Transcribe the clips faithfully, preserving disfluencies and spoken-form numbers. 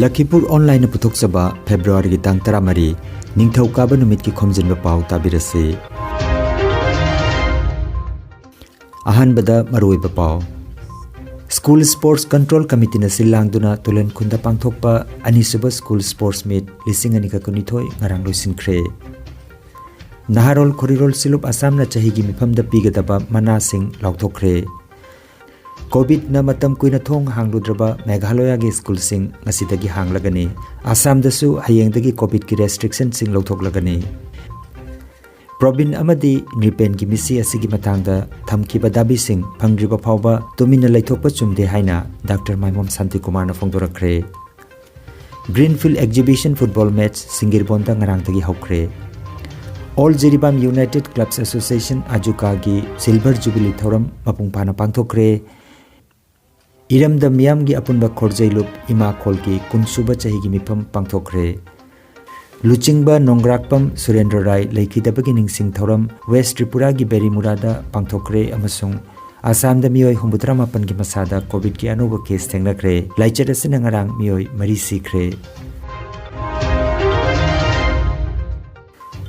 ꯂꯈꯤꯄꯨꯔ ꯑꯣꯟꯂꯥꯏꯟꯅ ꯄꯨꯊꯣꯛꯆꯕ ꯐꯦꯕ꯭ꯔꯨꯋꯥꯔꯤꯒꯤ ꯇꯥꯡ ꯇꯔꯥꯃꯔꯤ, ꯅꯤꯡꯊꯧꯀꯥꯕ ꯅꯨꯃꯤꯠꯀꯤ ꯈꯣꯝꯖꯤꯟꯕ ꯄꯥꯎ ꯇꯥꯕꯤꯔꯁꯤ꯫ ꯑꯍꯥꯟꯕꯗ ꯃꯔꯨꯑꯣꯏꯕ ꯄꯥꯎ꯫ ꯁ꯭ꯀꯨꯜ ꯁ꯭ꯄꯣꯔꯠꯁ ꯀꯟꯇ꯭ꯔꯣꯜ ꯀꯃꯤꯇꯤꯅ ꯁꯤꯜ ꯂꯥꯡꯗꯨꯅ ꯇꯨꯂꯦꯟ ꯈꯨꯟꯗ ꯄꯥꯡꯊꯣꯛꯄ ꯑꯅꯤꯁꯨꯕ ꯁ꯭ꯀꯨꯜ ꯁ꯭ꯄꯣꯔꯠꯁ ꯃꯤꯠ ꯂꯤꯁꯤꯡ ꯑꯅꯤꯒ ꯀꯨꯟꯅꯤꯊꯣꯏ ꯉꯔꯥꯡ ꯂꯣꯏꯁꯤꯟꯈ꯭ꯔꯦ꯫ ꯅꯍꯥꯔꯣꯜ ꯈꯣꯔꯤꯔꯣꯜ ꯁꯤꯂꯨꯞ ꯑꯁꯥꯝꯅ ꯆꯍꯤꯒꯤ ꯃꯤꯐꯝꯗ ꯄꯤꯒꯗꯕ ꯃꯅꯥꯁꯤꯡ ꯂꯥꯎꯊꯣꯛꯈ꯭ꯔꯦ꯫ ꯀꯣꯚꯤꯗꯅ ꯃꯇꯝ ꯀꯨꯏꯅ ꯊꯣꯡ ꯍꯥꯡꯂꯨꯗ꯭ꯔꯕ ꯃꯦꯘꯥꯂꯌꯥꯒꯤ ꯁ꯭ꯀꯨꯜꯁꯤꯡ ꯉꯁꯤꯗꯒꯤ ꯍꯥꯡꯂꯒꯅꯤ꯫ ꯑꯁꯥꯝꯗꯁꯨ ꯍꯌꯦꯡꯗꯒꯤ ꯀꯣꯚꯤꯗꯀꯤ ꯔꯦꯁꯇ꯭ꯔꯤꯛꯁꯟꯁꯤꯡ ꯂꯧꯊꯣꯛꯂꯒꯅꯤ꯫ ꯄ꯭ꯔꯣꯕꯤꯟ ꯑꯃꯗꯤ ꯅ꯭ꯔꯤꯄꯦꯟꯒꯤ ꯃꯤꯁꯤ ꯑꯁꯤꯒꯤ ꯃꯇꯥꯡꯗ ꯊꯝꯈꯤꯕ ꯗꯥꯕꯤꯁꯤꯡ ꯐꯪꯗ꯭ꯔꯤꯕ ꯐꯥꯎꯕ ꯇꯨꯃꯤꯟꯅ ꯂꯩꯊꯣꯛꯄ ꯆꯨꯝꯗꯦ ꯍꯥꯏꯅ ꯗꯥꯛꯇꯔ ꯃꯥꯏꯃꯣꯝ ꯁꯥꯟꯇꯤꯀꯨꯃꯥꯔꯅ ꯐꯣꯡꯗꯣꯔꯛꯈ꯭ꯔꯦ꯫ ꯒ꯭ꯔꯤꯟꯐꯤꯜ ꯑꯦꯛꯖꯤꯕꯤꯁꯟ ꯐꯨꯠꯕꯣꯜ ꯃꯦꯠꯆ ꯁꯤꯡꯒꯤꯔꯕꯣꯟꯗ ꯉꯔꯥꯡꯗꯒꯤ ꯍꯧꯈ꯭ꯔꯦ꯫ All Jiribam united clubs association, ꯑꯖꯨꯀꯥꯒꯤ ꯁꯤꯜꯚꯔ ꯖꯨꯕꯤꯂꯤ ꯊꯧꯔꯝ ꯃꯄꯨꯡ ꯐꯥꯅ ꯄꯥꯡꯊꯣꯛꯈ꯭ꯔꯦ꯫ ꯏꯔꯝꯗꯝ ꯃꯤꯌꯥꯝꯒꯤ ꯑꯄꯨꯟꯕ ꯈꯣꯔꯖꯩꯂꯨꯞ ꯏꯃꯥ ꯈꯣꯜꯒꯤ ꯀꯨꯟꯁꯨꯕ ꯆꯍꯤꯒꯤ ꯃꯤꯐꯝ ꯄꯥꯡꯊꯣꯛꯈ꯭ꯔꯦ꯫ ꯂꯨꯆꯤꯡꯕ ꯅꯣꯡꯒ꯭ꯔꯥꯛꯄꯝ ꯁꯨꯔꯦꯟꯗ꯭ꯔ ꯔꯥꯏ ꯂꯩꯈꯤꯗꯕꯒꯤ ꯅꯤꯡꯁꯤꯡ ꯊꯧꯔꯝ ꯋꯦꯁ ꯇ꯭ꯔꯤꯄꯨꯔꯥꯒꯤ ꯕꯦꯔꯤꯃꯨꯔꯥꯗ ꯄꯥꯡꯊꯣꯛꯈ꯭ꯔꯦ ꯑꯃꯁꯨꯡ ꯑꯁꯥꯝꯗ ꯃꯤꯑꯣꯏ ꯍꯨꯝꯐꯨꯇꯔꯥ ꯃꯥꯄꯟꯒꯤ ꯃꯁꯥꯗ ꯀꯣꯚꯤꯗꯀꯤ ꯑꯅꯧꯕ ꯀꯦꯁ ꯊꯦꯡꯅꯈ꯭ꯔꯦ꯫ ꯂꯥꯏꯆꯠ ꯑꯁꯤꯅ ꯉꯔꯥꯡ ꯃꯤꯑꯣꯏ ꯃꯔꯤ ꯁꯤꯈ꯭ꯔꯦ꯫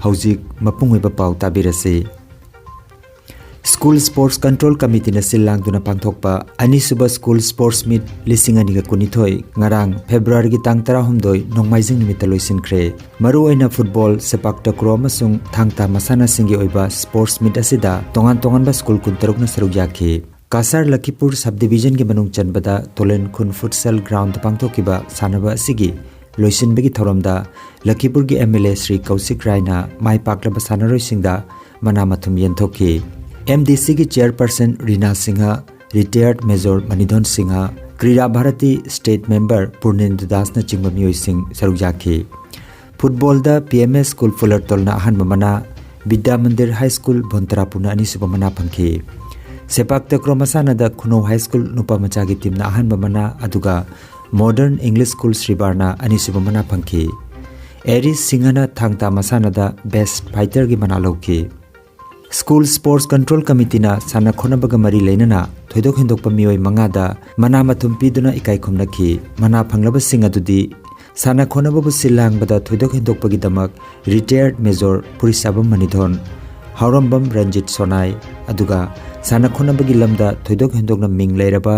ꯍꯧꯖꯤꯛ ꯃꯄꯨꯡ ꯑꯣꯏꯕ ꯄꯥꯎ ꯇꯥꯕꯤꯔꯁꯤ꯫ ꯁ꯭ꯀꯨꯜ ꯁ꯭ꯄꯣꯔꯠꯁ ꯀꯟꯇ꯭ꯔꯣꯜ ꯀꯃꯤꯇꯤꯅ ꯁꯤꯜ ꯂꯥꯡꯗꯨꯅ ꯄꯥꯡꯊꯣꯛꯄ ꯑꯅꯤꯁꯨꯕ ꯁ꯭ꯀꯨꯜ ꯁ꯭ꯄꯣꯔꯠꯁ ꯃꯤꯠ ꯂꯤꯁꯤꯡ ꯑꯅꯤꯒ ꯀꯨꯟꯅꯤꯊꯣꯏ ꯉꯔꯥꯡ ꯐꯦꯕ꯭ꯔꯨꯋꯥꯔꯤꯒꯤ ꯇꯥꯡ ꯇꯔꯥꯍꯨꯝꯗꯣꯏ ꯅꯣꯡꯃꯥꯏꯖꯤꯡ ꯅꯨꯃꯤꯠꯇ ꯂꯣꯏꯁꯤꯟꯈ꯭ꯔꯦ꯫ ꯃꯔꯨꯑꯣꯏꯅ ꯐꯨꯠꯕꯣꯜ, ꯁꯦꯄꯥꯛ ꯇꯀ꯭ꯔꯣ ꯑꯃꯁꯨꯡ ꯊꯥꯡ ꯇꯥ ꯃꯁꯥꯟꯅꯁꯤꯡꯒꯤ ꯑꯣꯏꯕ ꯁ꯭ꯄꯣꯔꯠꯁ ꯃꯤꯠ ꯑꯁꯤꯗ ꯇꯣꯉꯥꯟ ꯇꯣꯉꯥꯟꯕ ꯁ꯭ꯀꯨꯜ ꯀꯨꯟꯇꯔꯨꯛꯅ ꯁꯔꯨꯛ ꯌꯥꯈꯤ꯫ ꯀꯁꯥꯔ ꯂꯈꯤꯄꯨꯔ ꯁꯕ ꯗꯤꯕꯤꯖꯟꯒꯤ ꯃꯅꯨꯡ ꯆꯟꯕꯗ ꯇꯣꯂꯦꯟ ꯈꯨꯟ ꯐꯨꯠꯁꯦꯜ ꯒ꯭ꯔꯥꯎꯟꯗ ꯄꯥꯡꯊꯣꯛꯈꯤꯕ ꯁꯥꯟꯅꯕ ꯑꯁꯤꯒꯤ ꯂꯣꯏꯁꯤꯟꯕꯒꯤ ꯊꯧꯔꯝꯗ ꯂꯈꯤꯄꯨꯔꯒꯤ ꯑꯦꯝ ꯑꯦꯜ ꯑꯦ ꯁ꯭ꯔꯤ ꯀꯧꯁꯤꯛ ꯔꯥꯏꯅ ꯃꯥꯏ ꯄꯥꯛꯂꯕ ꯁꯥꯟꯅꯔꯣꯏꯁꯤꯡꯗ ꯃꯅꯥ ꯃꯊꯨꯝ ꯌꯦꯟꯊꯣꯛꯈꯤ꯫ ꯑꯦꯝ ꯗꯤ ꯁꯤꯒꯤ ꯆꯤꯌꯔꯄꯔꯁꯟ ꯔꯤꯅꯥ ꯁꯤꯡꯍ, ꯔꯤꯇꯥꯌꯔꯗ ꯃꯦꯖꯣꯔ ꯃꯅꯤꯙꯣꯟ ꯁꯤꯡꯍ, ꯀ꯭ꯔꯤꯔꯥ ꯚꯥꯔꯇꯤ ꯁ꯭ꯇꯦꯠ ꯃꯦꯝꯕꯔ ꯄꯨꯔꯅꯦꯟꯗꯨ ꯗꯥꯁꯅꯆꯤꯡꯕ ꯃꯤꯑꯣꯏꯁꯤꯡ ꯁꯔꯨꯛ ꯌꯥꯈꯤ꯫ ꯐꯨꯠꯕꯣꯜꯗ ꯄꯤ ꯑꯦꯝ ꯑꯦꯁ ꯁ꯭ꯀꯨꯜ ꯐꯨꯂꯔꯇꯣꯜꯅ ꯑꯍꯥꯟꯕ ꯃꯅꯥ, ꯕꯤꯗ꯭ꯌꯥ ꯃꯟꯗꯤꯔ ꯍꯥꯏ ꯁ꯭ꯀꯨꯜ ꯚꯣꯟꯇꯔꯥꯄꯨꯔꯅ ꯑꯅꯤꯁꯨꯕ ꯃꯅꯥ ꯐꯪꯈꯤ꯫ ꯁꯦꯄꯥꯛ ꯇꯀ꯭ꯔꯣ ꯃꯁꯥꯟꯅꯗ ꯈꯨꯅꯧ ꯍꯥꯏ ꯁ꯭ꯀꯨꯜ ꯅꯨꯄꯥ ꯃꯆꯥꯒꯤ ꯇꯤꯝꯅ ꯑꯍꯥꯟꯕ ꯃꯅꯥ, ꯑꯗꯨꯒ ꯃꯣꯗꯔꯟ ꯏꯪꯂꯤꯁ ꯁ꯭ꯀꯨꯜ ꯁ꯭ꯔꯤꯕꯥꯔꯅ ꯑꯅꯤꯁꯨꯕ ꯃꯅꯥ ꯐꯪꯈꯤ꯫ ꯑꯦꯔꯤꯁ ꯁꯤꯡꯍꯅ ꯊꯥꯡ ꯇꯥ ꯃꯁꯥꯟꯅꯗ ꯕꯦꯁ꯭ꯠ ꯐꯥꯏꯇꯔꯒꯤ ꯃꯅꯥ ꯂꯧꯈꯤ꯫ School Sports Control Committeeꯅ ꯁꯥꯟꯅ ꯈꯣꯠꯅꯕꯒ ꯃꯔꯤ ꯂꯩꯅꯅ ꯊꯣꯏꯗꯣꯛ ꯍꯦꯟꯗꯣꯛꯄ ꯃꯤꯑꯣꯏ ꯃꯉꯥꯗ ꯃꯅꯥ ꯃꯊꯨꯝ ꯄꯤꯗꯨꯅ ꯏꯀꯥꯏ ꯈꯨꯝꯅꯈꯤ꯫ ꯃꯅꯥ ꯐꯪꯂꯕꯁꯤꯡ ꯑꯗꯨꯗꯤ ꯁꯥꯟꯅ ꯈꯣꯠꯅꯕꯕꯨ ꯁꯤꯜ ꯂꯥꯡꯕꯗ ꯊꯣꯏꯗꯣꯛ ꯍꯦꯟꯗꯣꯛꯄꯒꯤꯗꯃꯛ retired Major ꯄꯨꯔꯤꯁꯥꯕꯝ ꯃꯅꯤꯊꯣꯟ, ꯍꯥꯎꯔꯝꯕꯝ ꯔꯟꯖꯤꯠ ꯁꯣꯅꯥꯏ, ꯑꯗꯨꯒ ꯁꯥꯟꯅ ꯈꯣꯠꯅꯕꯒꯤ ꯂꯝꯗ ꯊꯣꯏꯗꯣꯛ ꯍꯦꯟꯗꯣꯛꯅ ꯃꯤꯡ ꯂꯩꯔꯕ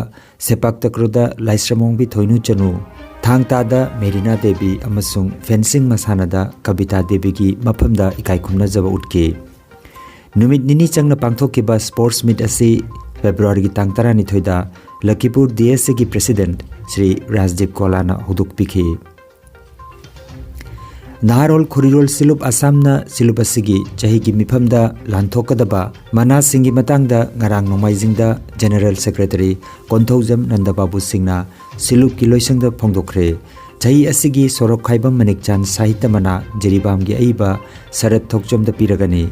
ꯁꯦꯄꯥꯛ ꯇꯀ꯭ꯔꯨꯗ ꯂꯥꯏꯁ꯭ꯔꯝꯑꯣꯡꯕꯤ ꯊꯣꯏꯅꯨ ꯆꯅꯨ, ꯊꯥꯡ ꯇꯥꯗ ꯃꯦꯔꯤꯅꯥ ꯗꯦꯕꯤ ꯑꯃꯁꯨꯡ ꯐꯦꯟꯁꯤꯡ ꯃꯁꯥꯟꯅꯗ ꯀꯕꯤꯇꯥ ꯗꯦꯕꯤꯒꯤ ꯃꯐꯝꯗ ꯏꯀꯥꯏ ꯈꯨꯝꯅꯖꯕ ꯎꯠꯈꯤ꯫ ꯅꯨꯃꯤꯠ ꯅꯤꯅꯤ ꯆꯪꯅ ꯄꯥꯡꯊꯣꯛꯈꯤꯕ sports meet ꯑꯁꯤ ꯐꯦꯕ꯭ꯔꯨꯋꯥꯔꯤꯒꯤ ꯇꯥꯡ ꯇꯔꯥꯅꯤꯊꯣꯏꯗ ꯂꯈꯤꯄꯨꯔ DSAꯒꯤ president ꯁ꯭ꯔꯤ ꯔꯥꯖꯗꯤꯞ ꯀꯣꯂꯥꯅ ꯍꯧꯗꯣꯛꯄꯤꯈꯤ꯫ ꯅꯍꯥꯔꯣꯜ ꯈꯨꯔꯤꯔꯣꯜ ꯁꯤꯂꯨꯞ ꯑꯁꯥꯝꯅ ꯁꯤꯂꯨꯞ ꯑꯁꯤꯒꯤ ꯆꯍꯤꯒꯤ ꯃꯤꯐꯝꯗ ꯂꯥꯟꯊꯣꯛꯀꯗꯕ ꯃꯅꯥꯁꯤꯡꯒꯤ ꯃꯇꯥꯡꯗ ꯉꯔꯥꯡ ꯅꯣꯡꯃꯥꯏꯖꯤꯡꯗ General Secretary ꯀꯣꯟꯊꯧꯖꯝ ꯅꯟꯗꯕꯥꯕꯨ ꯁꯤꯡꯅ ꯁꯤꯂꯨꯞꯀꯤ ꯂꯣꯏꯁꯪꯗ ꯐꯣꯡꯗꯣꯛꯈ꯭ꯔꯦ꯫ ꯆꯍꯤ ꯑꯁꯤꯒꯤ ꯁꯣꯔꯣꯛꯈꯥꯏꯕꯝ ꯃꯅꯤꯛꯆꯥꯟ ꯁꯥꯍꯤꯇ꯭ꯌ ꯃꯅꯥ ꯖꯤꯔꯤꯕꯥꯝꯒꯤ ꯑꯏꯕ ꯁꯔꯠ ꯊꯣꯛꯆꯣꯝꯗ ꯄꯤꯔꯒꯅꯤ꯫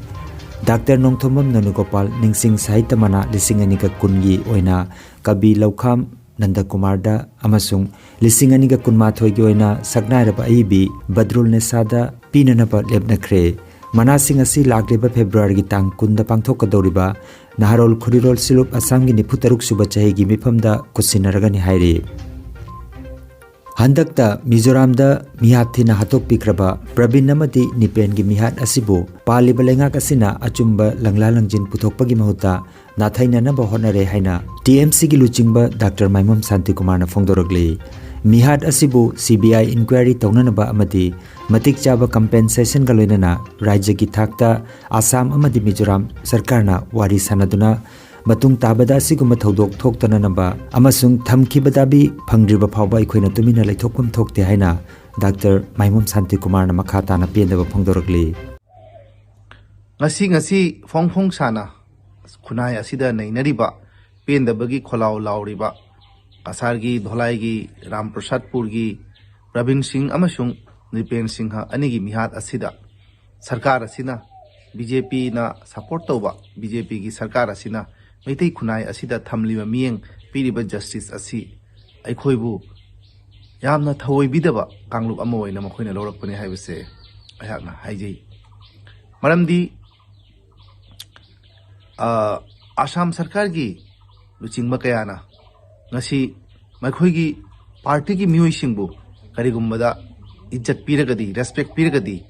ꯗꯥꯛꯇꯔ ꯅꯣꯡꯊꯣꯝꯕꯝ ꯅꯣꯅꯤꯒꯣꯄꯥꯜ ꯅꯤꯡꯁꯤꯡ ꯁꯥꯍꯤꯇ꯭ꯌ ꯃꯅꯥ ꯂꯤꯁꯤꯡ ꯑꯅꯤꯒ ꯀꯨꯟꯒꯤ ꯑꯣꯏꯅ ꯀꯕꯤ ꯂꯧꯈꯥꯝ ꯅꯟꯗꯀꯨꯃꯥꯔꯗ ꯑꯃꯁꯨꯡ ꯂꯤꯁꯤꯡ ꯑꯅꯤꯒ ꯀꯨꯟꯃꯥꯊꯣꯏꯒꯤ ꯑꯣꯏꯅ ꯁꯛꯅꯥꯏꯔꯕ ꯑꯏꯕꯤ ꯕꯗ꯭ꯔꯨꯜ ꯅꯤꯁꯥꯗ ꯄꯤꯅꯅꯕ ꯂꯦꯞꯅꯈ꯭ꯔꯦ꯫ ꯃꯅꯥꯁꯤꯡ ꯑꯁꯤ ꯂꯥꯛꯂꯤꯕ ꯐꯦꯕ꯭ꯔꯨꯋꯥꯔꯤꯒꯤ ꯇꯥꯡ ꯀꯨꯟꯗ ꯄꯥꯡꯊꯣꯛꯀꯗꯧꯔꯤꯕ ꯅꯍꯥꯔꯣꯜ ꯈꯨꯔꯤꯔꯣꯜ ꯁꯤꯂꯨꯞ ꯑꯁꯥꯝꯒꯤ ꯅꯤꯐꯨ ꯇꯔꯨꯛ ꯁꯨꯕ ꯆꯍꯤꯒꯤ ꯃꯤꯐꯝꯗ ꯈꯨꯠꯁꯤꯟꯅꯔꯒꯅꯤ ꯍꯥꯏꯔꯤ꯫ ꯍꯟꯗꯛꯇ ꯃꯤꯖꯣꯔꯥꯝꯗ ꯃꯤꯍꯥꯠ ꯊꯤꯅ ꯍꯥꯠꯇꯣꯛꯄꯤꯈ꯭ꯔꯕ ꯄ꯭ꯔꯕꯤꯟ ꯑꯃꯗꯤ ꯅꯤꯄꯦꯟꯒꯤ ꯃꯤꯍꯥꯠ ꯑꯁꯤꯕꯨ ꯄꯥꯜꯂꯤꯕ ꯂꯩꯉꯥꯛ ꯑꯁꯤꯅ ꯑꯆꯨꯝꯕ ꯂꯪꯂꯥ ꯂꯪꯖꯤꯟ ꯄꯨꯊꯣꯛꯄꯒꯤ ꯃꯍꯨꯠꯇ ꯅꯥꯊꯩꯅꯅꯕ ꯍꯣꯠꯅꯔꯦ ꯍꯥꯏꯅ TMCꯒꯤ ꯂꯨꯆꯤꯡꯕ ꯗꯥꯛꯇꯔ ꯃꯥꯏꯃꯣꯝ ꯁꯥꯟꯇꯤꯀꯨꯃꯥꯔꯅ ꯐꯣꯡꯗꯣꯔꯛꯂꯤ꯫ ꯃꯤꯍꯥꯠ ꯑꯁꯤꯕꯨ CBI inquiry ꯇꯧꯅꯅꯕ ꯑꯃꯗꯤ ꯃꯇꯤꯛ ꯆꯥꯕ compensationꯒ ꯂꯣꯏꯅꯅ ꯔꯥꯖ꯭ꯌꯒꯤ ꯊꯥꯛꯇ ꯑꯁꯥꯝ ꯑꯃꯗꯤ ꯃꯤꯖꯣꯔꯥꯝ ꯁꯔꯀꯥꯔꯅ ꯋꯥꯔꯤ ꯁꯥꯟꯅꯗꯨꯅ ꯃꯇꯨꯡ ꯇꯥꯕꯗ ꯑꯁꯤꯒꯨꯝꯕ ꯊꯧꯗꯣꯛ ꯊꯣꯛꯇꯅꯅꯕ ꯑꯃꯁꯨꯡ ꯊꯝꯈꯤꯕ ꯗꯥꯕꯤ ꯐꯪꯗ꯭ꯔꯤꯕ ꯐꯥꯎꯕ ꯑꯩꯈꯣꯏꯅ ꯇꯨꯃꯤꯟꯅ ꯂꯩꯊꯣꯛꯐꯝ ꯊꯣꯛꯇꯦ ꯍꯥꯏꯅ ꯗꯥꯛꯇꯔ ꯃꯥꯏꯃꯣꯝ ꯁꯥꯟꯇꯤꯀꯨꯃꯥꯔꯅ ꯃꯈꯥ ꯇꯥꯅ ꯄꯦꯟꯗꯕ ꯐꯣꯡꯗꯣꯔꯛꯂꯤ꯫ ꯉꯁꯤ, ꯉꯁꯤ ꯐꯣꯡ ꯐꯣꯡ ꯁꯥꯅ ꯈꯨꯟꯅꯥꯏ ꯑꯁꯤꯗ ꯅꯩꯅꯔꯤꯕ ꯄꯦꯟꯗꯕꯒꯤ ꯈꯣꯜꯂꯥꯎ ꯂꯥꯎꯔꯤꯕ ꯀꯁꯥꯔꯒꯤ, ꯙꯣꯂꯥꯏꯒꯤ, ꯔꯥꯝ ꯄ꯭ꯔꯁꯥꯗꯄꯨꯔꯒꯤ ꯄ꯭ꯔꯕꯤꯟ ꯁꯤꯡ ꯑꯃꯁꯨꯡ ꯅ꯭ꯔꯤꯄꯦꯟ ꯁꯤꯡꯍ ꯑꯅꯤꯒꯤ ꯃꯤꯍꯥꯠ ꯑꯁꯤꯗ ꯁꯔꯀꯥꯔ ꯑꯁꯤꯅ, BJPꯅ support ꯇꯧꯕ BJPꯒꯤ ꯁꯔꯀꯥꯔ ꯑꯁꯤꯅ ꯃꯩꯇꯩ ꯈꯨꯟꯅꯥꯏ ꯑꯁꯤꯗ ꯊꯝꯂꯤꯕ ꯃꯤꯠꯌꯦꯡ, ꯄꯤꯔꯤꯕ justice ꯑꯁꯤ ꯑꯩꯈꯣꯏꯕꯨ ꯌꯥꯝꯅ ꯊꯑꯣꯏꯕꯤꯗꯕ ꯀꯥꯡꯂꯨꯞ ꯑꯃ ꯑꯣꯏꯅ ꯃꯈꯣꯏꯅ ꯂꯧꯔꯛꯄꯅꯤ ꯍꯥꯏꯕꯁꯦ ꯑꯩꯍꯥꯛꯅ ꯍꯥꯏꯖꯩ꯫ ꯃꯔꯝꯗꯤ ꯑ, ꯑꯁꯥꯝ ꯁꯔꯀꯥꯔꯒꯤ ꯂꯨꯆꯤꯡꯕ ꯀꯌꯥꯅ ꯉꯁꯤ ꯃꯈꯣꯏꯒꯤ ꯄꯥꯔꯇꯤꯒꯤ ꯃꯤꯑꯣꯏꯁꯤꯡꯕꯨ ꯀꯔꯤꯒꯨꯝꯕꯗ ꯏꯖꯠ ꯄꯤꯔꯒꯗꯤ, ꯔꯦꯁꯄꯦꯛ ꯄꯤꯔꯒꯗꯤ,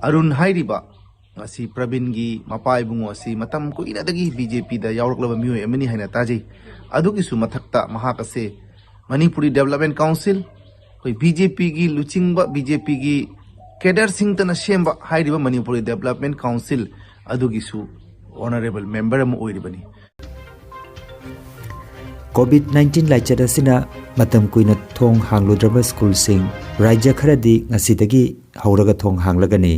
ꯑꯔꯨꯟ ꯍꯥꯏꯔꯤꯕ ꯉꯁꯤ ꯄ꯭ꯔꯕꯤꯟꯒꯤ ꯃꯄꯥ ꯏꯕꯨꯡꯉꯣ ꯑꯁꯤ ꯃꯇꯝ ꯀꯨꯏꯅꯗꯒꯤ ꯕꯤ ꯖꯦ ꯄꯤꯗ ꯌꯥꯎꯔꯛꯂꯕ ꯃꯤꯑꯣꯏ ꯑꯃꯅꯤ ꯍꯥꯏꯅ ꯇꯥꯖꯩ꯫ ꯑꯗꯨꯒꯤꯁꯨ ꯃꯊꯛꯇ ꯃꯍꯥꯛ ꯑꯁꯦ ꯃꯅꯤꯄꯨꯔꯤ ꯗꯦꯕꯂꯞꯃꯦꯟ ꯀꯥꯎꯟꯁꯤꯜ, ꯑꯩꯈꯣꯏ ꯕꯤ ꯖꯦ ꯄꯤꯒꯤ ꯂꯨꯆꯤꯡꯕ, ꯕꯤ ꯖꯦ ꯄꯤꯒꯤ ꯀꯦꯗꯔꯁꯤꯡꯇꯅ ꯁꯦꯝꯕ ꯍꯥꯏꯔꯤꯕ ꯃꯅꯤꯄꯨꯔꯤ ꯗꯦꯕꯂꯞꯃꯦꯟ ꯀꯥꯎꯟꯁꯤꯜ ꯑꯗꯨꯒꯤꯁꯨ ꯑꯣꯅꯔꯦꯕꯜ ꯃꯦꯝꯕꯔ ꯑꯃ ꯑꯣꯏꯔꯤꯕꯅꯤ꯫ ꯀꯣꯚꯤꯗ ꯅꯥꯏꯟꯇꯤꯟ ꯂꯥꯏꯆꯠ ꯑꯁꯤꯅ ꯃꯇꯝ ꯀꯨꯏꯅ ꯊꯣꯡ ꯍꯥꯡꯂꯨꯗ꯭ꯔꯕ ꯁ꯭ꯀꯨꯜꯁꯤꯡ ꯔꯥꯖ꯭ꯌ ꯈꯔꯗꯤ ꯉꯁꯤꯗꯒꯤ ꯍꯧꯔꯒ ꯊꯣꯡ ꯍꯥꯡꯂꯒꯅꯤ꯫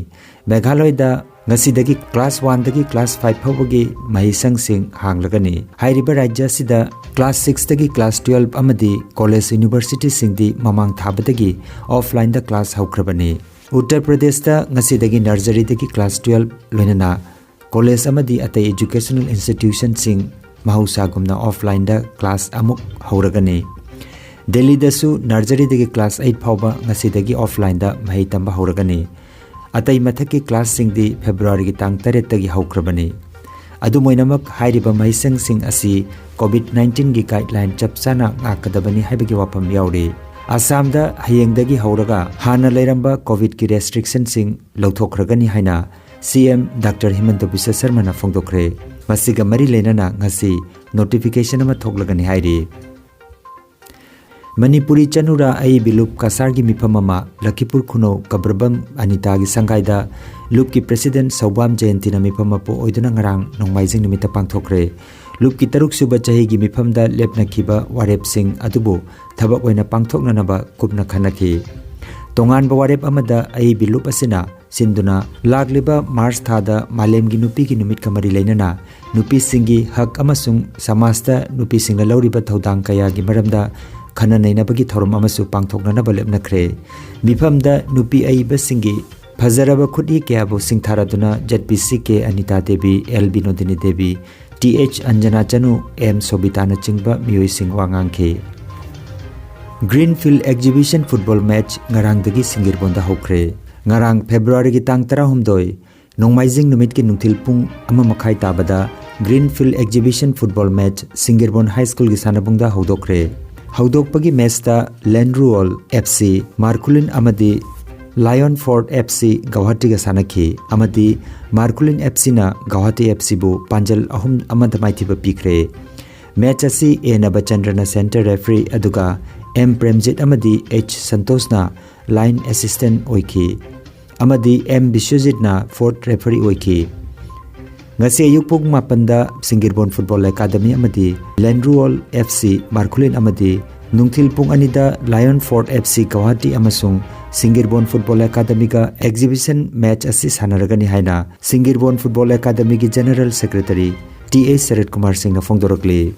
ꯃꯦꯘꯥꯂꯌꯗ ꯉꯁꯤꯗꯒꯤ ꯀ꯭ꯂꯥꯁ ꯋꯥꯟꯗꯒꯤ ꯀ꯭ꯂꯥꯁ ꯐꯥꯏꯚ ꯐꯥꯎꯕꯒꯤ ꯃꯍꯩꯁꯪꯁꯤꯡ ꯍꯥꯡꯂꯒꯅꯤ꯫ ꯍꯥꯏꯔꯤꯕ ꯔꯥꯖ꯭ꯌ ꯑꯁꯤꯗ ꯀ꯭ꯂꯥꯁ ꯁꯤꯛꯁꯇꯒꯤ ꯀ꯭ꯂꯥꯁ ꯇꯨꯋꯦꯜꯕ ꯑꯃꯗꯤ ꯀꯣꯂꯦꯖ ꯌꯨꯅꯤꯚꯔꯁꯤꯇꯤꯁꯤꯡꯗꯤ ꯃꯃꯥꯡ ꯊꯥꯕꯗꯒꯤ ꯑꯣꯐꯂꯥꯏꯟꯗ ꯀ꯭ꯂꯥꯁ ꯍꯧꯈ꯭ꯔꯕꯅꯤ꯫ ꯎꯠꯇꯔ ꯄ꯭ꯔꯗꯦꯁꯇ ꯉꯁꯤꯗꯒꯤ ꯅꯔꯖꯔꯤꯗꯒꯤ ꯀ꯭ꯂꯥꯁ ꯇꯨꯋꯦꯜꯕ, ꯂꯣꯏꯅꯅ ꯀꯣꯂꯦꯖ ꯑꯃꯗꯤ ꯑꯇꯩ ꯏꯖꯨꯀꯦꯁꯅꯦꯜ ꯏꯟꯁꯇꯤꯇ꯭ꯌꯨꯁꯟꯁꯤꯡ ꯃꯍꯧꯁꯥꯒꯨꯝꯅ ꯑꯣꯐꯂꯥꯏꯟꯗ ꯀ꯭ꯂꯥꯁ ꯑꯃꯨꯛ ꯍꯧꯔꯒꯅꯤ꯫ ꯗꯦꯜꯂꯤꯗꯁꯨ ꯅꯔꯖꯔꯤꯗꯒꯤ ꯀ꯭ꯂꯥꯁ ꯑꯩꯠ ꯐꯥꯎꯕ ꯉꯁꯤꯗꯒꯤ ꯑꯣꯐꯂꯥꯏꯟꯗ ꯃꯍꯩ ꯇꯝꯕ ꯍꯧꯔꯒꯅꯤ꯫ ꯑꯇꯩ ꯃꯊꯛꯀꯤ ꯀ꯭ꯂꯥꯁꯁꯤꯡꯗꯤ ꯐꯦꯕ꯭ꯔꯨꯋꯥꯔꯤꯒꯤ ꯇꯥꯡ ꯇꯔꯦꯠꯇꯒꯤ ꯍꯧꯈ꯭ꯔꯕꯅꯤ꯫ ꯑꯗꯨꯝ ꯑꯣꯏꯅꯃꯛ, ꯍꯥꯏꯔꯤꯕ ꯃꯍꯩꯁꯪꯁꯤꯡ ꯑꯁꯤ ꯀꯣꯚꯤꯗ ꯅꯥꯏꯟꯇꯤꯟꯒꯤ ꯒꯥꯏꯗꯂꯥꯏꯟ ꯆꯞ ꯆꯥꯅ ꯉꯥꯛꯀꯗꯕꯅꯤ ꯍꯥꯏꯕꯒꯤ ꯋꯥꯐꯝ ꯌꯥꯎꯔꯤ꯫ ꯑꯁꯥꯝꯗ ꯍꯌꯦꯡꯗꯒꯤ ꯍꯧꯔꯒ ꯍꯥꯟꯅ ꯂꯩꯔꯝꯕ ꯀꯣꯚꯤꯗꯀꯤ ꯔꯦꯁꯇ꯭ꯔꯤꯛꯁꯟꯁꯤꯡ ꯂꯧꯊꯣꯛꯈ꯭ꯔꯒꯅꯤ ꯍꯥꯏꯅ ꯁꯤ ꯑꯦꯝ ꯗꯥꯛꯇꯔ ꯍꯤꯃꯟꯇ ꯕꯤꯁ꯭ꯋ ꯁꯔꯃꯅ ꯐꯣꯡꯗꯣꯛꯈ꯭ꯔꯦ꯫ ꯃꯁꯤꯒ ꯃꯔꯤ ꯂꯩꯅꯅ ꯉꯁꯤ ꯅꯣꯇꯤꯐꯤꯀꯦꯁꯟ ꯑꯃ ꯊꯣꯛꯂꯒꯅꯤ ꯍꯥꯏꯔꯤ꯫ ꯃꯅꯤꯄꯨꯔꯤ ꯆꯅꯨꯔꯥ ꯑꯏꯕꯤ ꯂꯨꯞ ꯀꯁꯥꯔꯒꯤ ꯃꯤꯐꯝ ꯑꯃ ꯂꯈꯤꯄꯨꯔ ꯈꯨꯅꯧ ꯀꯕ꯭ꯔꯕꯝ ꯑꯅꯤꯇꯥꯒꯤ ꯁꯪꯒꯥꯏꯗ ꯂꯨꯞꯀꯤ ꯄ꯭ꯔꯦꯁꯤꯗꯦꯟꯠ ꯁꯧꯕꯥꯝ ꯖꯌꯟꯇꯤꯅ ꯃꯤꯐꯝ ꯃꯄꯨ ꯑꯣꯏꯗꯨꯅ ꯉꯔꯥꯡ ꯅꯣꯡꯃꯥꯏꯖꯤꯡ ꯅꯨꯃꯤꯠꯇ ꯄꯥꯡꯊꯣꯛꯈ꯭ꯔꯦ꯫ ꯂꯨꯞꯀꯤ ꯇꯔꯨꯛ ꯁꯨꯕ ꯆꯍꯤꯒꯤ ꯃꯤꯐꯝꯗ ꯂꯦꯞꯅꯈꯤꯕ ꯋꯥꯔꯦꯞꯁꯤꯡ ꯑꯗꯨꯕꯨ ꯊꯕꯛ ꯑꯣꯏꯅ ꯄꯥꯡꯊꯣꯛꯅꯅꯕ ꯀꯨꯞꯅ ꯈꯟꯅꯈꯤ꯫ ꯇꯣꯉꯥꯟꯕ ꯋꯥꯔꯦꯞ ꯑꯃꯗ ꯑꯏꯕꯤ ꯂꯨꯞ ꯑꯁꯤꯅ ꯁꯤꯟꯗꯨꯅ ꯂꯥꯛꯂꯤꯕ ꯃꯥꯔꯆ ꯊꯥꯗ ꯃꯥꯂꯦꯝꯒꯤ ꯅꯨꯄꯤꯒꯤ ꯅꯨꯃꯤꯠꯀ ꯃꯔꯤ ꯂꯩꯅꯅ ꯅꯨꯄꯤꯁꯤꯡꯒꯤ ꯍꯛ ꯑꯃꯁꯨꯡ ꯁꯃꯥꯖꯇ ꯅꯨꯄꯤꯁꯤꯡꯅ ꯂꯧꯔꯤꯕ ꯊꯧꯗꯥꯡ ꯀꯌꯥꯒꯤ ꯃꯔꯝꯗ ꯈꯟꯅ ꯅꯩꯅꯕꯒꯤ ꯊꯧꯔꯝ ꯑꯃꯁꯨ ꯄꯥꯡꯊꯣꯛꯅꯅꯕ ꯂꯦꯞꯅꯈ꯭ꯔꯦ꯫ ꯃꯤꯐꯝꯗ ꯅꯨꯄꯤ ꯑꯏꯕꯁꯤꯡꯒꯤ ꯐꯖꯔꯕ ꯈꯨꯠꯏ ꯀꯌꯥꯕꯨ ꯁꯤꯡꯊꯥꯔꯗꯨꯅ Z P C K Anita Devi, L Binodini Devi, T H Anjana Chanu, M ꯁꯣꯕꯤꯇꯥꯅꯆꯤꯡꯕ ꯃꯤꯑꯣꯏꯁꯤꯡ ꯋꯥ ꯉꯥꯡꯈꯤ꯫ ꯒ꯭ꯔꯤꯟꯐꯤꯜꯗ ꯑꯦꯛꯖꯤꯕꯤꯁꯟ ꯐꯨꯠꯕꯣꯜ ꯃꯦꯆ ꯉꯔꯥꯡꯗꯒꯤ ꯁꯤꯡꯒꯤꯔꯕꯣꯟꯗ ꯍꯧꯈ꯭ꯔꯦ꯫ ꯉꯔꯥꯡ ꯐꯦꯕ꯭ꯔꯨꯋꯥꯔꯤꯒꯤ ꯇꯥꯡ ꯇꯔꯥꯍꯨꯝꯗꯣꯏ, ꯅꯣꯡꯃꯥꯏꯖꯤꯡ ꯅꯨꯃꯤꯠꯀꯤ ꯅꯨꯡꯊꯤꯜ ꯄꯨꯡ ꯑꯃ ꯃꯈꯥꯏ ꯇꯥꯕꯗ Green Field Exhibition Football Match ꯁꯤꯡꯒꯤꯔꯕꯣꯟ High Schoolꯒꯤ ꯁꯥꯟꯅꯕꯨꯡꯗ ꯍꯧꯗꯣꯛꯈ꯭ꯔꯦ꯫ ꯍꯧꯗꯣꯛꯄꯒꯤ matchꯇ Landruol FC Markhulin ꯑꯃꯗꯤ Lion Fort FC Guwahatiꯒ ꯁꯥꯟꯅꯈꯤ ꯑꯃꯗꯤ Markhulin FCꯅ Guwahati FCꯕꯨ ꯄꯥꯟꯖꯜ ꯑꯍꯨꯝ ꯑꯃꯗ ꯃꯥꯏꯊꯤꯕ ꯄꯤꯈ꯭ꯔꯦ꯫ Match ꯑꯁꯤ A ꯅꯕꯆꯟꯗ꯭ꯔꯅ center referee ꯑꯗꯨꯒ M ꯄ꯭ꯔꯦꯝꯖꯤꯠ ꯑꯃꯗꯤ H ꯁꯟꯇꯣꯁꯅ line assistant ꯑꯣꯏꯈꯤ ꯑꯃꯗꯤ M ꯕꯤꯁ꯭ꯋꯖꯤꯠꯅ fourth referee ꯑꯣꯏꯈꯤ꯫ ꯉꯁꯤ ꯑꯌꯨꯛ ꯄꯨꯡ ꯃꯥꯄꯟꯗ ꯁꯤꯡꯒꯤꯔꯕꯣꯟ Football Academy ꯑꯃꯗꯤ Landruol FC Markhulin ꯑꯃꯗꯤ ꯅꯨꯡꯊꯤꯜ ꯄꯨꯡ ꯑꯅꯤꯗ Lion Fort FC Guwahati ꯑꯃꯁꯨꯡ ꯁꯤꯡꯒꯤꯔꯕꯣꯟ Football Academyꯒ exhibition match ꯑꯁꯤ ꯁꯥꯟꯅꯔꯒꯅꯤ ꯍꯥꯏꯅ ꯁꯤꯡꯒꯤꯔꯕꯣꯟ Football Academyꯒꯤ General Secretary T A ꯁꯔꯠ ꯀꯨꯃꯥꯔ ꯁꯤꯡꯅ ꯐꯣꯡꯗꯣꯔꯛꯂꯤ꯫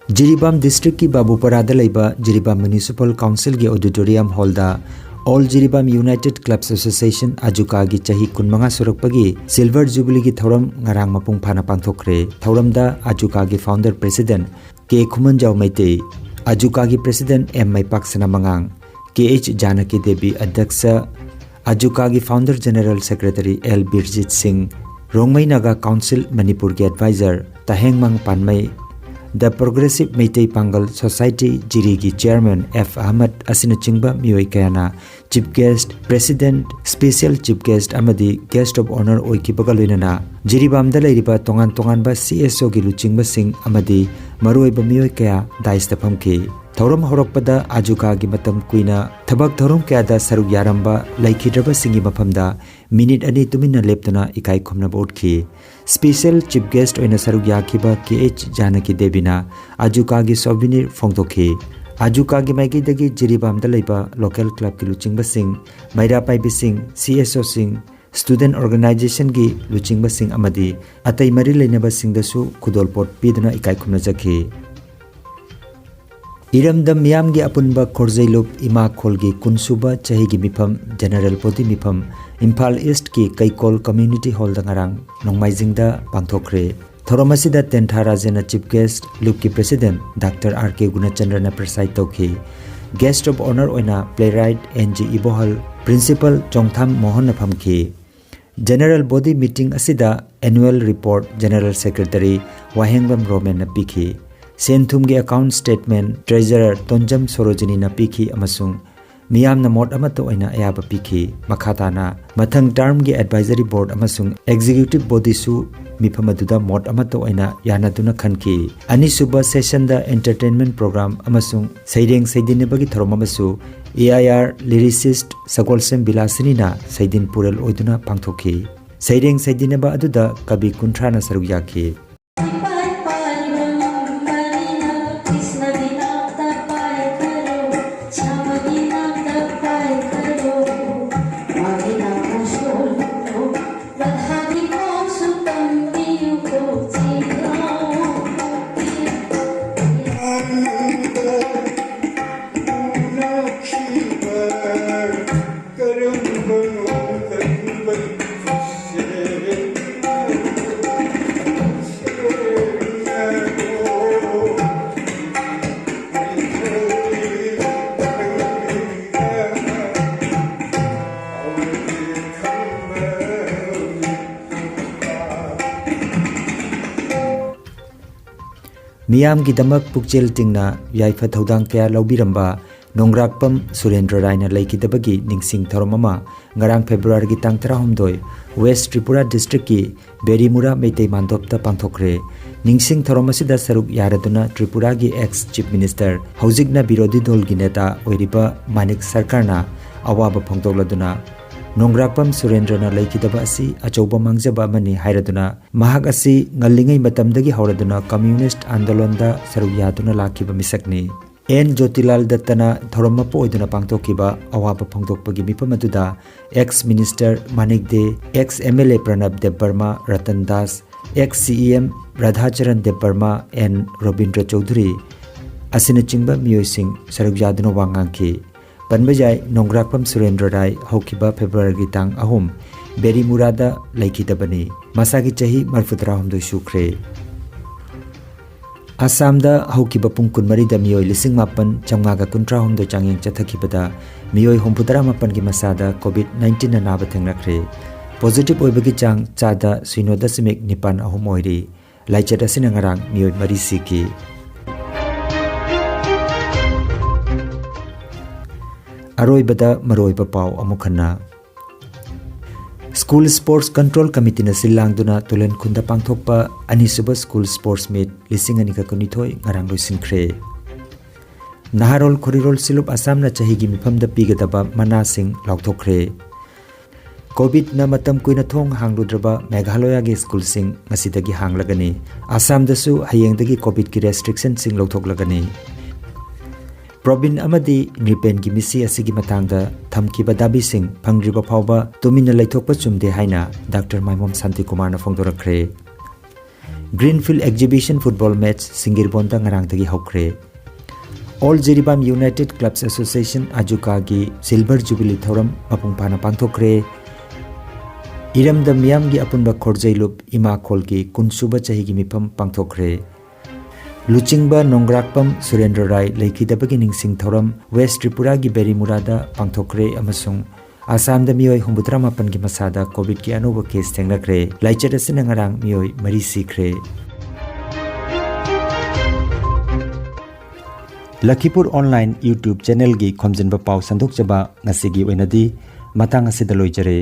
ꯖꯤꯔꯤꯕꯥꯝ districtꯀꯤ ꯕꯥꯕꯨꯄꯔꯥꯗ ꯂꯩꯕ Jiribam Municipal Councilꯒꯤ auditorium hallꯗ All Jiribam United Clubs Association ꯑꯖꯨꯀꯥꯒꯤ ꯆꯍꯤ ꯀꯨꯟꯃꯉꯥ ꯁꯨꯔꯛꯄꯒꯤ Silver Jubileeꯒꯤ ꯊꯧꯔꯝ ꯉꯔꯥꯡ ꯃꯄꯨꯡ ꯐꯥꯅ ꯄꯥꯡꯊꯣꯛꯈ꯭ꯔꯦ꯫ ꯊꯧꯔꯝꯗ ꯑꯖꯨꯀꯥꯒꯤ founder president K ꯈꯨꯃꯟꯖꯥꯎ Meitei, ꯑꯖꯨꯀꯥꯒꯤ president M ꯃꯩꯄꯥꯛꯁꯅꯥ ꯃꯉꯥꯡ, K H Janaki Devi ꯑꯗ꯭ꯌꯛꯁ, ꯑꯖꯨꯀꯥꯒꯤ founder general secretary L ꯕꯤꯔꯖꯤꯠ ꯁꯤꯡ, ꯔꯣꯡꯃꯩ ꯅꯥꯒꯥ Council ꯃꯅꯤꯄꯨꯔꯒꯤ advisor ꯇꯍꯦꯡꯃꯥꯡ ꯄꯥꯟꯃꯩ, The Progressive Meitei Pangal Society ꯖꯤꯔꯤꯒꯤ chairman F Ahmad ꯑꯁꯤꯅꯆꯤꯡꯕ ꯃꯤꯑꯣꯏ ꯀꯌꯥꯅ chief guest, president, special chief guest ꯑꯃꯗꯤ guest of honour ꯑꯣꯏꯈꯤꯕꯒ ꯂꯣꯏꯅꯅ ꯖꯤꯔꯤꯕꯥꯝꯗ ꯂꯩꯔꯤꯕ ꯇꯣꯉꯥꯟ ꯇꯣꯉꯥꯟꯕ CSOꯒꯤ ꯂꯨꯆꯤꯡꯕꯁꯤꯡ ꯑꯃꯗꯤ ꯃꯔꯨꯑꯣꯏꯕ ꯃꯤꯑꯣꯏ ꯀꯌꯥ dais ꯐꯝꯈꯤ꯫ ꯊꯧꯔꯝ ꯍꯧꯔꯛꯄꯗ ꯑꯖꯨꯀꯥꯒꯤ ꯃꯇꯝ ꯀꯨꯏꯅ ꯊꯕꯛ ꯊꯧꯔꯝ ꯀꯌꯥꯗ ꯁꯔꯨꯛ ꯌꯥꯔꯝꯕ ꯂꯩꯈꯤꯗ꯭ꯔꯕꯁꯤꯡꯒꯤ ꯃꯐꯝꯗ minute ꯑꯅꯤ ꯇꯨꯃꯤꯟꯅ ꯂꯦꯞꯇꯨꯅ ꯏꯀꯥꯏ ꯈꯨꯝꯅꯕ ꯎꯠꯈꯤ꯫ Special chief guest ꯑꯣꯏꯅ ꯁꯔꯨꯛ ꯌꯥꯈꯤꯕ K H ꯖꯥꯅꯀꯤ ꯗꯦꯕꯤꯅ ꯑꯖꯨꯀꯥꯒꯤ souvenir ꯐꯣꯡꯗꯣꯛꯈꯤ꯫ ꯑꯖꯨꯀꯥꯒꯤ ꯃꯥꯏꯀꯩꯗꯒꯤ ꯖꯤꯔꯤꯕꯥꯝꯗ ꯂꯩꯕ local clubꯀꯤ ꯂꯨꯆꯤꯡꯕꯁꯤꯡ, ꯃꯩꯔꯥ ꯄꯥꯏꯕꯤꯁꯤꯡ, CSOꯁꯤꯡ, student organizationꯒꯤ ꯂꯨꯆꯤꯡꯕꯁꯤꯡ ꯑꯃꯗꯤ ꯑꯇꯩ ꯃꯔꯤ ꯂꯩꯅꯕꯁꯤꯡꯗꯁꯨ ꯈꯨꯗꯣꯜꯄꯣꯠ ꯄꯤꯗꯨꯅ ꯏꯀꯥꯏ ꯈꯨꯝꯅꯖꯈꯤ꯫ ꯏꯔꯝꯗꯝ ꯃꯤꯌꯥꯝꯒꯤ ꯑꯄꯨꯟꯕ ꯈꯣꯔꯖꯩꯂꯨꯞ ꯏꯃꯥ ꯈꯣꯜꯒꯤ ꯀꯨꯟꯁꯨꯕ ꯆꯍꯤꯒꯤ ꯃꯤꯐꯝ, General Body ꯃꯤꯐꯝ, ꯏꯝꯐꯥꯜ Eastꯀꯤ ꯀꯩꯀꯣꯜ Community Hallꯗ ꯉꯔꯥꯡ ꯅꯣꯡꯃꯥꯏꯖꯤꯡꯗ ꯄꯥꯡꯊꯣꯛꯈ꯭ꯔꯦ꯫ ꯊꯧꯔꯝ ꯑꯁꯤꯗ ꯇꯦꯟꯊꯥ ꯔꯥꯖꯦꯟꯅ chief guest, ꯂꯨꯞꯀꯤ president Doctor R K ꯒꯨꯅꯆꯟꯗ꯭ꯔꯅ preside ꯇꯧꯈꯤ꯫ Guest of honour ꯑꯣꯏꯅ playwright N G ꯏꯕꯣꯍꯜ, principal ꯆꯣꯡꯊꯥꯝ ꯃꯣꯍꯟꯅ ꯐꯝꯈꯤ꯫ General Body meeting ꯑꯁꯤꯗ Annual Report General Secretary ꯋꯥꯍꯦꯡꯕꯝ ꯔꯣꯃꯦꯟꯅ ꯄꯤꯈꯤ꯫ ꯁꯦꯟ ꯊꯨꯝꯒꯤ account statement Treasurer ꯇꯣꯟꯖꯝ ꯁꯣꯔꯣꯖꯤꯅꯤꯅ ꯄꯤꯈꯤ ꯑꯃꯁꯨꯡ ꯃꯤꯌꯥꯝꯅ ꯃꯣꯠ ꯑꯃꯠꯇ ꯑꯣꯏꯅ ꯑꯌꯥꯕ ꯄꯤꯈꯤ꯫ ꯃꯈꯥ ꯇꯥꯅ ꯃꯊꯪ termꯒꯤ Advisory Board ꯑꯃꯁꯨꯡ Executive Bodyꯁꯨ ꯃꯤꯐꯝ ꯑꯗꯨꯗ ꯃꯣꯠ ꯑꯃꯠꯇ ꯑꯣꯏꯅ ꯌꯥꯅꯗꯨꯅ ꯈꯟꯈꯤ꯫ ꯑꯅꯤꯁꯨꯕ sessionꯗ entertainment program ꯑꯃꯁꯨꯡ ꯁꯩꯔꯦꯡ ꯁꯩꯗꯤꯟꯅꯕꯒꯤ ꯊꯧꯔꯝ ꯑꯃꯁꯨ A I R lyricist ꯁꯒꯣꯜꯁꯦꯝ ꯕꯤꯂꯥꯁꯤꯅꯤꯅ ꯁꯩꯗꯤꯟ ꯄꯨꯔꯦꯜ ꯑꯣꯏꯗꯨꯅ ꯄꯥꯡꯊꯣꯛꯈꯤ꯫ ꯁꯩꯔꯦꯡ ꯁꯩꯗꯤꯟꯅꯕ ꯑꯗꯨꯗ ꯀꯕꯤ ꯀꯨꯟꯊ꯭ꯔꯥꯅ ꯁꯔꯨꯛ ꯌꯥꯈꯤ꯫ ꯃꯤꯌꯥꯝꯒꯤꯗꯃꯛ ꯄꯨꯛꯆꯦꯜ ꯇꯤꯡꯅ ꯌꯥꯏꯐ ꯊꯧꯗꯥꯡ ꯀꯌꯥ ꯂꯧꯕꯤꯔꯝꯕ ꯅꯣꯡꯒ꯭ꯔꯥꯛꯄꯝ ꯁꯨꯔꯦꯟꯗ꯭ꯔ ꯔꯥꯏꯅ ꯂꯩꯈꯤꯗꯕꯒꯤ ꯅꯤꯡꯁꯤꯡ ꯊꯧꯔꯝ ꯑꯃ ꯉꯔꯥꯡ Februaryꯒꯤ ꯇꯥꯡ ꯇꯔꯥꯍꯨꯝꯗꯣꯏ West Tripura districtꯀꯤ ꯕꯦꯔꯤꯃꯨꯔꯥ ꯃꯩꯇꯩ ꯃꯥꯟꯗꯣꯞꯇ ꯄꯥꯡꯊꯣꯛꯈ꯭ꯔꯦ꯫ ꯅꯤꯡꯁꯤꯡ ꯊꯧꯔꯝ ꯑꯁꯤꯗ ꯁꯔꯨꯛ ꯌꯥꯔꯗꯨꯅ Tripuraꯒꯤ ex Chief Minister, ꯍꯧꯖꯤꯛꯅ ꯕꯤꯔꯣꯙꯤ ꯗꯣꯜꯒꯤ ꯅꯦꯇꯥ ꯑꯣꯏꯔꯤꯕ ꯃꯥꯅꯤꯛ ꯁꯔꯀꯥꯔꯅ ꯑꯋꯥꯕ ꯐꯣꯡꯗꯣꯛꯂꯗꯨꯅ, ꯅꯣꯡꯒ꯭ꯔꯥꯛꯄꯝ ꯁꯨꯔꯦꯟꯗ꯭ꯔꯅ ꯂꯩꯈꯤꯗꯕ ꯑꯁꯤ ꯑꯆꯧꯕ ꯃꯥꯡꯖꯕ ꯑꯃꯅꯤ ꯍꯥꯏꯔꯗꯨꯅ, ꯃꯍꯥꯛ ꯑꯁꯤ ꯉꯜꯂꯤꯉꯩ ꯃꯇꯝꯗꯒꯤ ꯍꯧꯔꯗꯨꯅ communist ꯑꯟꯗꯣꯂꯟꯗ ꯁꯔꯨꯛ ꯌꯥꯗꯨꯅ ꯂꯥꯛꯈꯤꯕ ꯃꯤꯁꯛꯅꯤ꯫ ꯑꯦꯟ ꯖꯣꯇꯤꯂꯥꯜ ꯗꯠꯇꯅ ꯊꯧꯔꯝ ꯃꯄꯨ ꯑꯣꯏꯗꯨꯅ ꯄꯥꯡꯊꯣꯛꯈꯤꯕ ꯑꯋꯥꯕ ꯐꯣꯡꯗꯣꯛꯄꯒꯤ ꯃꯤꯐꯝ ꯑꯗꯨꯗ ex Minister Manik Dey, ex M L A Pranab Debbarma, Ratan Das, ex C E M Radhacharan Debbarma, N Rabindra Chowdhury ꯑꯁꯤꯅꯆꯤꯡꯕ ꯃꯤꯑꯣꯏꯁꯤꯡ ꯁꯔꯨꯛ ꯌꯥꯗꯨꯅ ꯋꯥ ꯉꯥꯡꯈꯤ꯫ ꯄꯟꯕ ꯌꯥꯏ, ꯅꯣꯡꯒ꯭ꯔꯥꯛꯄꯝ ꯁꯨꯔꯦꯟꯗ꯭ꯔ ꯔꯥꯏ ꯍꯧꯈꯤꯕ Februaryꯒꯤ ꯇꯥꯡ ꯑꯍꯨꯝ ꯕꯦꯔꯤꯃꯨꯔꯥꯗ ꯂꯩꯈꯤꯗꯕꯅꯤ꯫ ꯃꯁꯥꯒꯤ ꯆꯍꯤ ꯃꯔꯤꯐꯨ ꯇꯔꯥꯍꯨꯝꯗꯣꯏ ꯁꯨꯈ꯭ꯔꯦ꯫ ꯑꯁꯥꯝꯗ ꯍꯧꯈꯤꯕ ꯄꯨꯡ ꯀꯨꯟꯃꯔꯤꯗ ꯃꯤꯑꯣꯏ ꯂꯤꯁꯤꯡ ꯃꯥꯄꯟ ꯆꯥꯝꯃꯉꯥꯒ ꯀꯨꯟꯊ꯭ꯔꯥꯍꯨꯝꯗꯣꯏ ꯆꯥꯡꯌꯦꯡ ꯆꯠꯊꯈꯤꯕꯗ ꯃꯤꯑꯣꯏ ꯍꯨꯝꯐꯨꯇꯔꯥ ꯃꯥꯄꯟꯒꯤ ꯃꯁꯥꯗ COVID nineteenꯅ ꯅꯥꯕ ꯊꯦꯡꯅꯈ꯭ꯔꯦ꯫ ꯄꯣꯖꯤꯇꯤꯚ ꯑꯣꯏꯕꯒꯤ ꯆꯥꯡ ꯆꯥꯗ ꯁꯤꯅꯣ ꯗꯁꯃꯤꯛ ꯅꯤꯄꯥꯟ ꯑꯍꯨꯝ ꯑꯣꯏꯔꯤ꯫ ꯂꯥꯏꯆꯠ ꯑꯁꯤꯅ ꯉꯔꯥꯡ ꯃꯤꯑꯣꯏ ꯃꯔꯤ ꯁꯤꯈꯤ꯫ ꯑꯔꯣꯏꯕꯗ ꯃꯔꯨꯑꯣꯏꯕ ꯄꯥꯎ ꯑꯃꯨꯛ ꯍꯟꯅ꯫ ꯁ꯭ꯀꯨꯜ ꯁ꯭ꯄꯣꯔꯠꯁ ꯀꯟꯇ꯭ꯔꯣꯜ ꯀꯃꯤꯇꯤꯅ ꯁꯤꯜ ꯂꯥꯡꯗꯨꯅ ꯇꯨꯂꯦꯟ ꯈꯨꯟꯗ ꯄꯥꯡꯊꯣꯛꯄ ꯑꯅꯤꯁꯨꯕ ꯁ꯭ꯀꯨꯜ ꯁ꯭ꯄꯣꯔꯠꯁ ꯃꯤꯠ ꯂꯤꯁꯤꯡ ꯑꯅꯤꯒ ꯀꯨꯟꯅꯤꯊꯣꯏ ꯉꯔꯥꯡ ꯂꯣꯏꯁꯤꯟꯈ꯭ꯔꯦ꯫ ꯅꯍꯥꯔꯣꯜ ꯈꯣꯔꯤꯔꯣꯜ ꯁꯤꯂꯨꯞ ꯑꯁꯥꯝꯅ ꯆꯍꯤꯒꯤ ꯃꯤꯐꯝꯗ ꯄꯤꯒꯗꯕ ꯃꯅꯥꯁꯤꯡ ꯂꯥꯎꯊꯣꯛꯈ꯭ꯔꯦ꯫ ꯀꯣꯚꯤꯗꯅ ꯃꯇꯝ ꯀꯨꯏꯅ ꯊꯣꯡ ꯍꯥꯡꯂꯨꯗ꯭ꯔꯕ ꯃꯦꯘꯥꯂꯌꯥꯒꯤ ꯁ꯭ꯀꯨꯜꯁꯤꯡ ꯉꯁꯤꯗꯒꯤ ꯍꯥꯡꯂꯒꯅꯤ꯫ ꯑꯁꯥꯝꯗꯁꯨ ꯍꯌꯦꯡꯗꯒꯤ ꯀꯣꯚꯤꯗꯀꯤ ꯔꯦꯁꯇ꯭ꯔꯤꯛꯁꯟꯁꯤꯡ ꯂꯧꯊꯣꯛꯂꯒꯅꯤ꯫ ꯄ꯭ꯔꯣꯕꯤꯟ ꯑꯃꯗꯤ ꯅ꯭ꯌꯨꯄꯦꯟꯒꯤ ꯃꯤꯁꯤ ꯑꯁꯤꯒꯤ ꯃꯇꯥꯡꯗ ꯊꯝꯈꯤꯕ ꯗꯥꯕꯤꯁꯤꯡ ꯐꯪꯗ꯭ꯔꯤꯕ ꯐꯥꯎꯕ ꯇꯨꯃꯤꯟꯅ ꯂꯩꯊꯣꯛꯄ ꯆꯨꯝꯗꯦ ꯍꯥꯏꯅ ꯗꯥꯛꯇꯔ ꯃꯥꯏꯃꯣꯝ ꯁꯥꯟꯇꯤꯀꯨꯃꯥꯔꯅ ꯐꯣꯡꯗꯣꯔꯛꯈ꯭ꯔꯦ꯫ ꯒ꯭ꯔꯤꯟꯐꯤꯜꯗ ꯑꯦꯛꯖꯤꯕꯤꯁꯟ ꯐꯨꯠꯕꯣꯜ ꯃꯦꯠꯆ ꯁꯤꯡꯒꯤꯔꯕꯣꯟꯗ ꯉꯔꯥꯡꯗꯒꯤ ꯍꯧꯈ꯭ꯔꯦ꯫ All Jiribam united clubs association, ꯑꯖꯨꯀꯥꯒꯤ ꯁꯤꯜꯚꯔ ꯖꯨꯕꯤꯂꯤ ꯊꯧꯔꯝ ꯃꯄꯨꯡ ꯐꯥꯅ ꯄꯥꯡꯊꯣꯛꯈ꯭ꯔꯦ꯫ ꯏꯔꯝꯗꯝ ꯃꯤꯌꯥꯝꯒꯤ ꯑꯄꯨꯟꯕ ꯈꯣꯔꯖꯩꯂꯨꯞ ꯏꯃꯥ ꯈꯣꯜꯒꯤ ꯀꯨꯟꯁꯨꯕ ꯆꯍꯤꯒꯤ ꯃꯤꯐꯝ ꯄꯥꯡꯊꯣꯛꯈ꯭ꯔꯦ꯫ ꯂꯨꯆꯤꯡꯕ ꯅꯣꯡꯒ꯭ꯔꯥꯛꯄꯝ ꯁꯨꯔꯦꯟꯗ꯭ꯔ ꯔꯥꯏ ꯂꯩꯈꯤꯗꯕꯒꯤ ꯅꯤꯡꯁꯤꯡ ꯊꯧꯔꯝ ꯋꯦꯁ ꯇ꯭ꯔꯤꯄꯨꯔꯥꯒꯤ ꯕꯦꯔꯤꯃꯨꯔꯥꯗ ꯄꯥꯡꯊꯣꯛꯈ꯭ꯔꯦ ꯑꯃꯁꯨꯡ ꯑꯁꯥꯝꯗ ꯃꯤꯑꯣꯏ ꯍꯨꯝꯐꯨꯇꯔꯥ ꯃꯥꯄꯟꯒꯤ ꯃꯁꯥꯗ ꯀꯣꯚꯤꯗꯀꯤ ꯑꯅꯧꯕ ꯀꯦꯁ ꯊꯦꯡꯅꯈ꯭ꯔꯦ꯫ ꯂꯥꯏꯆꯠ ꯑꯁꯤꯅ ꯉꯔꯥꯡ ꯃꯤꯑꯣꯏ ꯃꯔꯤ ꯁꯤꯈ꯭ꯔꯦ꯫ ꯂꯈꯤꯄꯨꯔ ꯑꯣꯟꯂꯥꯏꯟ YouTube ꯆꯦꯅꯦꯜꯒꯤ ꯈꯣꯝꯖꯤꯟꯕ ꯄꯥꯎ ꯁꯟꯗꯣꯛꯆꯕ ꯉꯁꯤꯒꯤ ꯑꯣꯏꯅꯗꯤ ꯃꯇꯥꯡ ꯑꯁꯤꯗ ꯂꯣꯏꯖꯔꯦ꯫